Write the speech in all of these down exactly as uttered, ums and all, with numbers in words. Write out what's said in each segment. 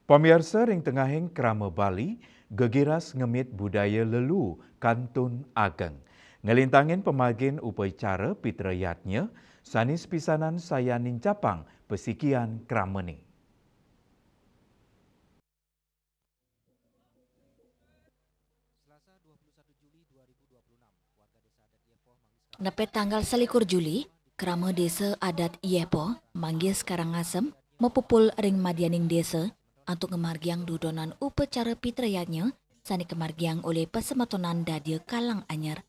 Pamiarsa, ring tengahing krama Bali, gegiras ngemit budaya lelu kantun ageng. Ngelintangin pamargin upacara Pitra Yadnya, sanis pisanan sayan nincapang pasikian kramane. Nepet tanggal selikur Juli, krama Desa Adat Yehpo, Manggis Karangasem, mapupul ring madyaning desa, antuk ngamargiang dudonan upacara Pitra Yadnya, sane kamargiang olih pasemetonan Dadia Kalang Anyar.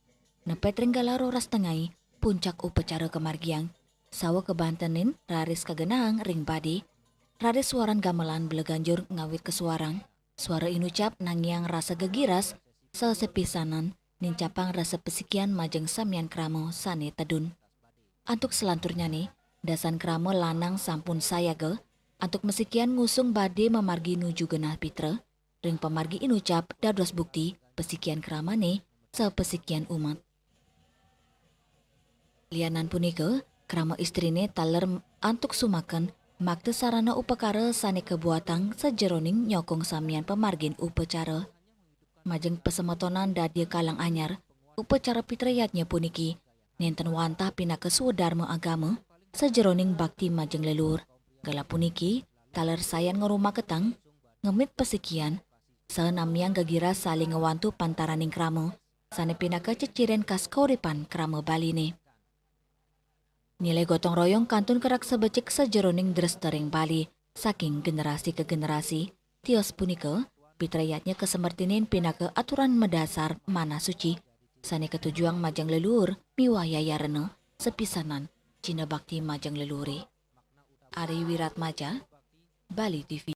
Nepet ring galah roras tengai, puncak upacara kamargiang, sawa kabantenin raris kagenahang ring bade, raris suaran gamelan beleganjur ngawit kasuarang, suara inucap nangiang rasa gegiras, saha sapisanan nincapang rasa pasikian majeng samian krama sane tedun. Antuk salanturnyane, dasan krama lanang sampun sayaga, antuk masikian ngusung bade mamargi nuju genah pitra, ring pamargi inucap dados bukti pasikian kramane, saha pasikian umat. Lianan punika, krama istrine taler antuk sumaken makta sarana upakara sane kabuatang sajeroning nyokong samian pamargin upacara. Majeng pasemetonan Dadia Kalang Anyar, upacara Pitra Yadnya puniki nenten wantah pinaka swadarma agama sajeroning bakti majeng leluhur. Galah puniki taler sayan ngrumaketang, ngemit pasikian, saha namiang gegiras saling ngwantu pantaraning krama, sane pinaka ceciren khas kauripan krama Baline. Nilai gotong royong kantun karaksa becik sajeroning drestaring Bali saking generasi ka generasi. Tios punika, Pitra Yadnya kasemertinin pinaka aturan madasar manah suci, sane katujuang majeng leluhur miwah yayarena, sapisanan cinta bakti majeng leluhure. Ari Wiratmaja, Bali T V.